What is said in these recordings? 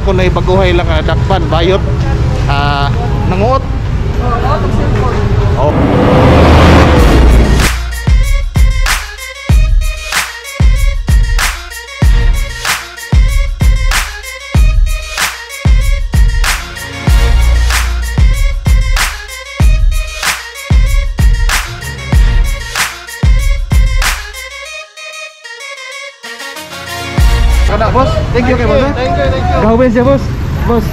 Kung naibaguhay lang ang dakpan, bayot, nanguot. Oh. Kana, boss. Thank you kay boss. Thank you, thank you. Gawin siya, boss. Boss.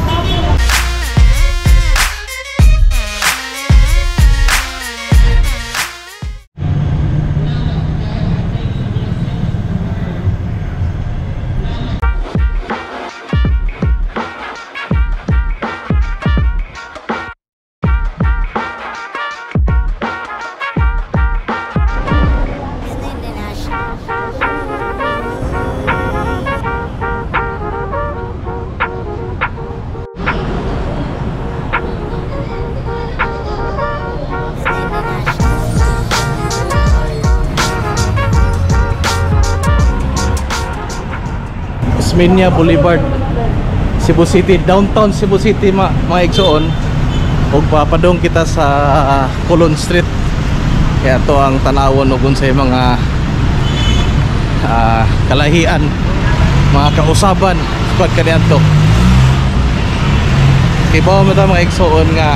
Osmeña Boulevard, Cebu City, downtown Cebu City, mga igsoon. Ug papadong kita sa Colon Street. Kaya to ang tanawon ug unsay mga kalahian, mga kausaban squad kaniadto. Kay bawo man ta mga igsoon nga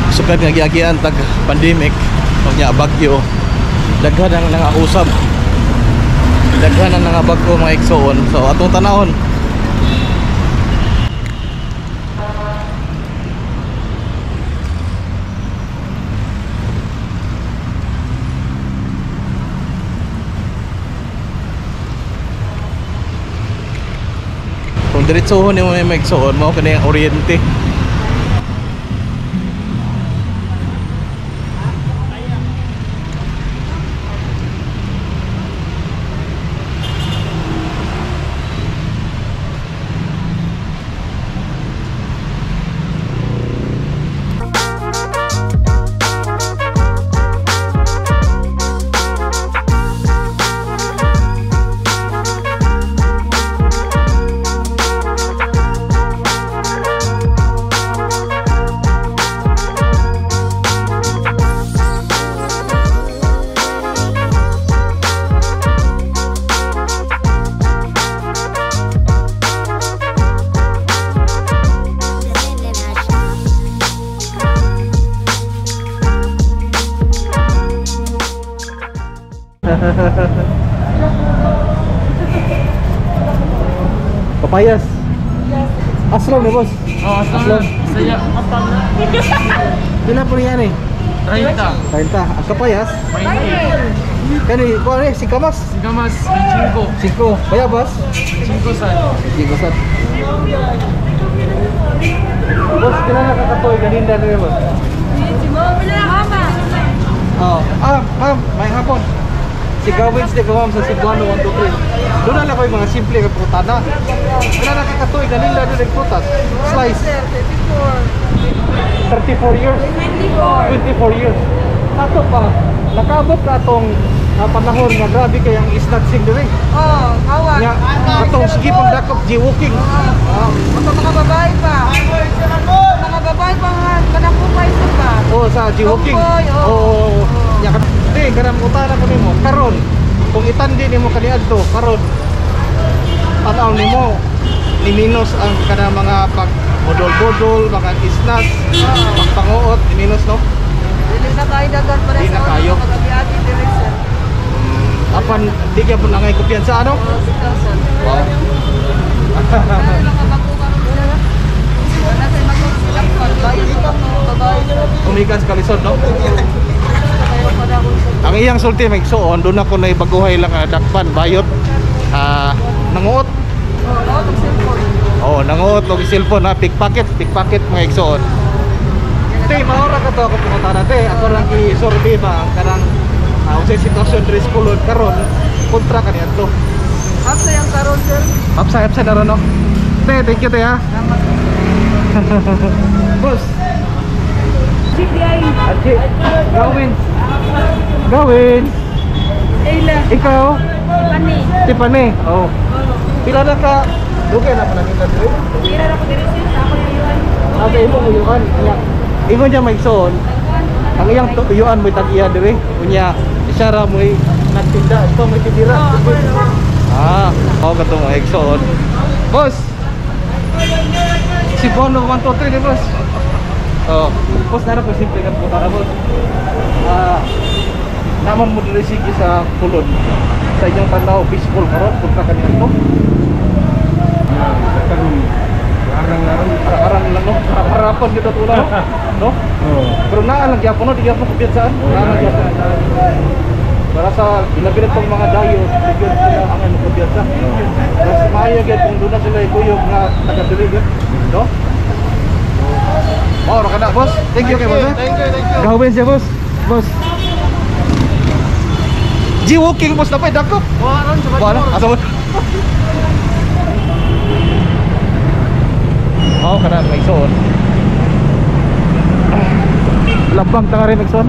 sukad nga giagian tag pandemic unya bagyo, daghan ang nangausab, daghan ang nangabag-o mga igsoon. So atong tanawon. Kung diretsohon nimo may mga igsoon, mao kini ang Oriente. Papayas. Aslong na, boss. Oh, Aslong. Saya. Pila po niyan eh? 30. 30. Ang kapayas? 20. Kani, kuha ni, singkamas. Singkamas, 5. 5. Bayabas? 5 san. 5 san. Boss, kailan nakakatoy? Ganinda na rin, boss. Mama. Oh. Ah, ma'am, may hapon. Si Gawins de ma'am sa Cebuano 1, 2, 3. Doon na lang ko yung mga simple nga prutana. Wala nakakatoy, ganinda doon ang prutas. Slice. 34 years. 24. 24 years. Ato pa, nakaabot ka atong panahon nga grabe kay ang snatching diri. Oh, hawak. Nga atong sige pang dakop G-walking. Oh, mga babae pa. Mga babae pa nga, kanang kupay sa pa. Oh, sa G-walking. Tumboy, oh. Oo. Nya ka te kanang utana ko nimo karon. Kung itandi nimo kaniadto karon, tan-aw nimo ni minus ang kanang mga pag bodol-bodol, mga isnats, pagpanguot, ni minus no. Dili na kayo dagan para Di na sa kayo. mga pag-abi diri sir. Apan di gyapon angay kumpiyansa ano? Oh, 6,000. Wow. Ano lang kabago karon? Wala sa magong sila babae sa mga babae. Tumigas kalisod no. Kayo pa na Ang iyang sulti may igsoon, doon ako naibaguhay lang ang dakpan, bayot, nanguot. Oh, og cellphone. Oh, nanguot og cellphone ha, pickpocket, pickpocket mga igsoon. Te, maura ka to ako pumunta na te. Ako lang i-survey ba ang kanang unsay sitwasyon diri sa Colon karon kontra kaniadto. Hapsa yang karon sir. Hapsa hapsa na ron no. Te, thank you te ha. Salamat. Boss, GPI. Achi, gawin. Gawin. Ayla. Ikaw, Ani. Tiffany. Oh. Pila na ka Dugay na pala nila diri. Pira ra ko diri sir, sa ako uyuan. Ah, sa imong uyuan. Unya. Ingon niya may igsoon. Ang iyang uyuan mo'y tag-iya diri. Unya, siya ra mo'y nagtinda. Ito mo'y tindira. Ah, ako ka itong mga igsoon. Boss! Si Bono 1, 2, 3 ni boss. Oh, boss, nara ko simple nga puta na boss. Ah, naman mo diri sige sa Kulon. Sa inyong tanaw, peaceful karon punta kani ato. Arang-arang. Arang-arang lang no, harapan kita tula no. No? Oo. Pero naa lang gyapon no, di gyapon kumpiyansaan. Naa lang gyapon. Para sa ilabi na tong mga dayo, di gyud sila ang ano kumpiyansa. Mas maayo gyud kung doon na sila ikuyog nga taga diri gyud, no? Mao ra ka na, boss. Thank you kay boss. Thank you, thank you. Gawin siya, boss. Boss. G-walking boss na pa, dakop. Wa ron sa Wala, asa mo? Oo, kana may soon. Labang ta rin magsoon.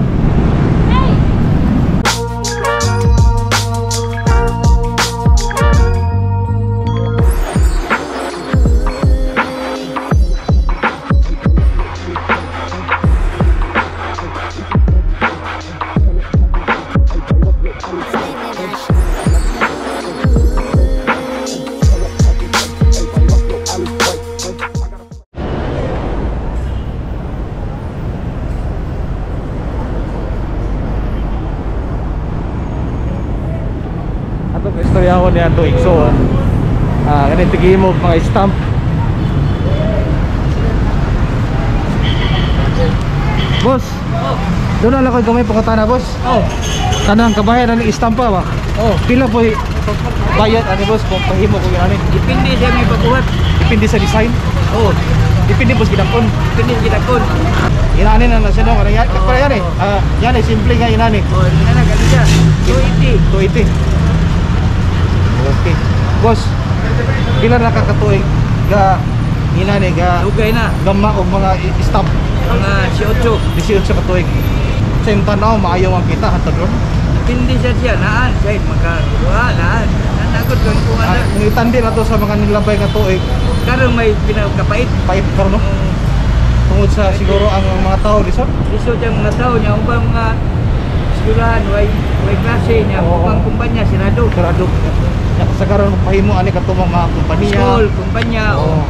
Atong istorya ko niya to igsoon. Ah, kani tigimo mga stamp. Boss. Doon na lang ko gamay pangutana, boss. Oh. Kanang kabayan ani istampa ba? Oh. Pila po bayad ani boss kung pahimo ko ani? Depende siya may pagbuhat. Depende sa design. Oh, Depende boss gidakon. depende sa gidakon. Inani na na siya no, kanang yan, para yan eh. Ah, yan eh simple nga inani. Oh, ina na kani siya. 280. 280. Okay. Boss, pila na ka katuig ga inani ga Dugay na. gama og mga stamp Mga 18. 18 ka tuig. Sa imong tanaw maayo ang kita hantod ron. Depende siya siya naan siya makakuha naan. Nanagot kung kuha Ah, na. kung itandi na to sa mga nilabay nga tuig, Karon may pinakapait. pait karon no. Tungod sa siguro ang mga tao lisod. Lisod ang mga tao niya ubang mga eskwelahan way way klase niya Oo. ubang kumpanya sirado. Sarado. Ya, sa karon pahimo ani katong mga kompanya. School, kumpanya. Oo.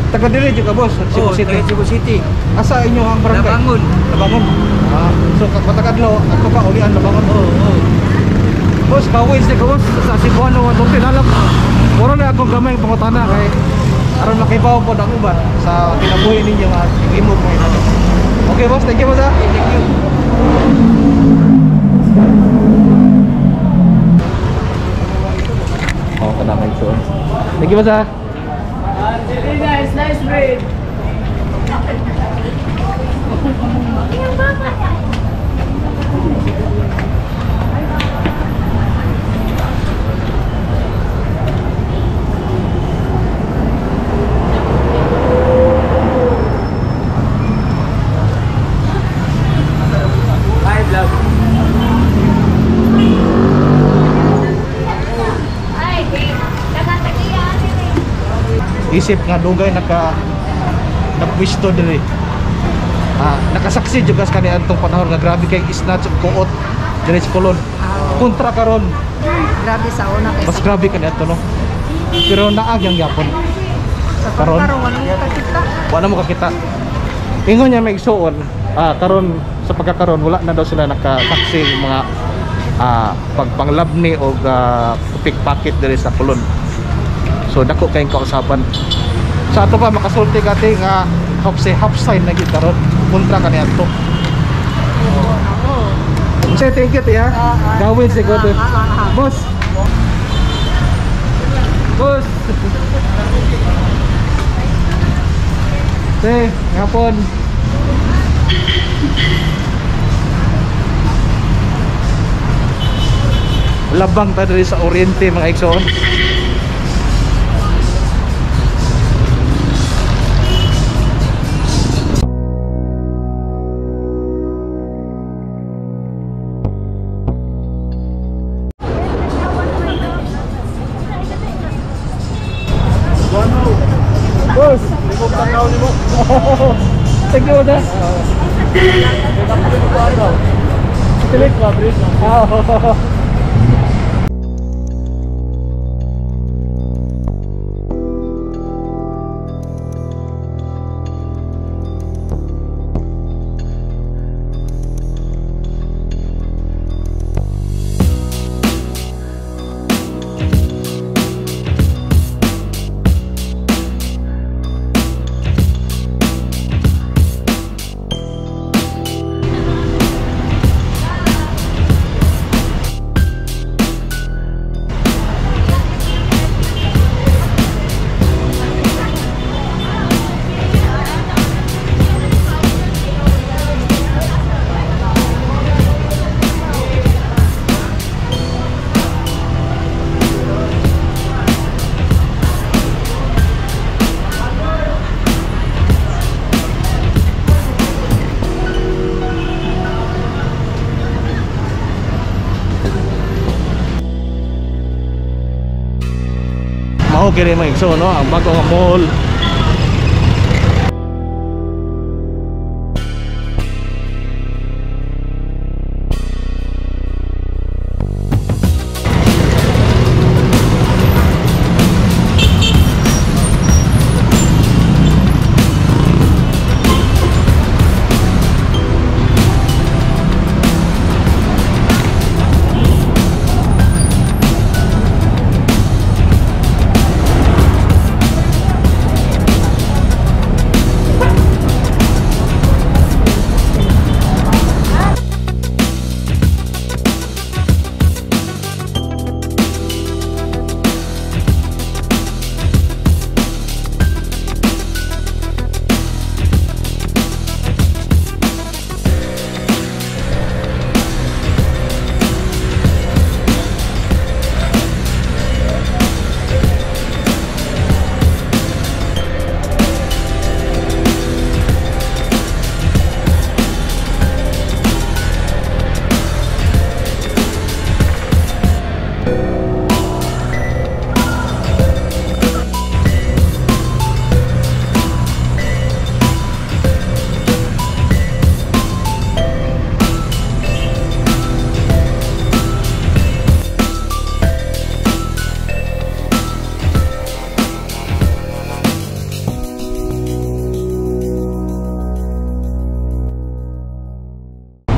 Taga diri jud ka boss, Cebu Oh, City. taga Cebu City. Asa inyo ang barangay? Labangon. Labangon. Ah, so matag adlaw adto ka ulian Labangon. Oo, oo. Boss, ka Wednesday ka boss sa Cebuano 123 lalap. Muro na akong gamay pangutana kay aron makibaw po ang uban sa kinabuhi ninyo nga imo mo inani. Okay boss, thank you boss ah. Thank you. Oh, kana may suon. Thank you boss ah. Angelina, it's nice bread. Hi, vlog. Ay, taga-tagiya ani. Isip nga dugay naka napwisto diri. Ah, nakasaksi jud kas kani adtong panahon nga grabe kay snatch ug kuot diri sa Colon. Kontra karon, Grabe sa una kay mas grabe kani adto no. Pero naag yang yapon. sa karon. karon wala mo kakita. Wala mo kakita. Ingon niya may igsuon, karon sa pagkakaron wala na daw sila nakasaksi ng mga pagpanglabni og pickpocket diri sa Colon. So dako kayong kausapan. Sa ato pa makasulti kate nga half say half sign na gyud karon kontra kani adto. Say thank you tiya. Gawin siguro. Boss. Boss. Te, hapon. Labang ta diri sa Oriente mga igsoon. Boss, thank you na. Tilik ba, Bris? Ah. Mao kini mga igsoon, no, ang bago nga mall.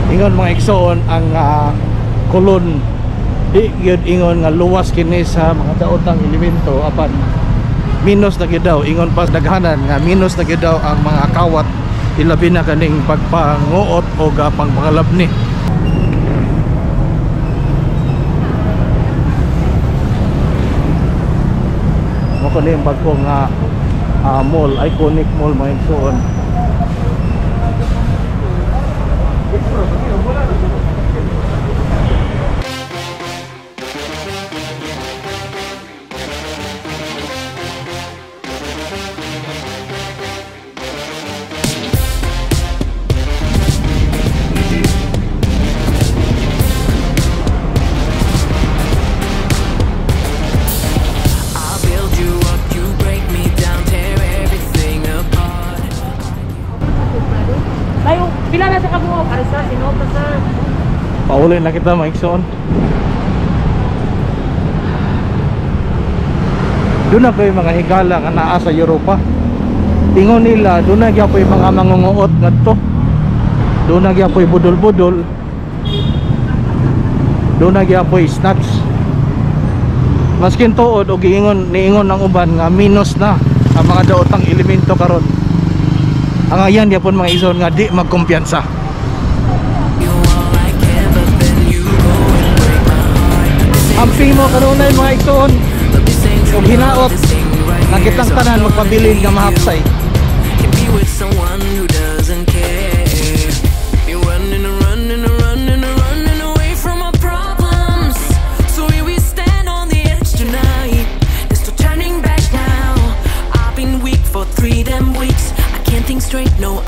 Ingon mga igsoon ang Colon di gyud ingon nga luwas kini sa mga daotang elemento, apan minus na gyud daw, ingon pa daghanan nga minus na gyud daw ang mga kawat, ilabi na kaning pagpanguot o pangpangalabni. Mao kini ang bag-o nga mall, iconic mall mga igsoon. I'll build you up, you break me down, tear everything apart. Tayo, pila na sa kabuok? Ari sir, sinota sir. Pauli na kita mga igsoon. Doon na ko'y mga higala nga naa sa Europa. Ingon nila, doon na gyapoy mga mangunguot ngadto. Doon na gyapoy budol-budol. Doon na gyapoy snatch. Maskin tuod og giingon niingon ang uban nga minus na ang mga daotang elemento karon. Ang ayan gyapon mga igsoon nga di magkumpiyansa. You all I can, but then you go and break my heart. This ain't Amping mo kanunay mga igsoon. But this ain't true Og hinaot love, this ain't right nga here, kitang so tanan I'm gonna magpabilin nga leave mahapsay. you. Can be with someone who doesn't care. You're running and running and running and running away from our problems. So here we stand on the edge tonight. There's no turning back now. I've been weak for 3 damn weeks. I can't think straight, no,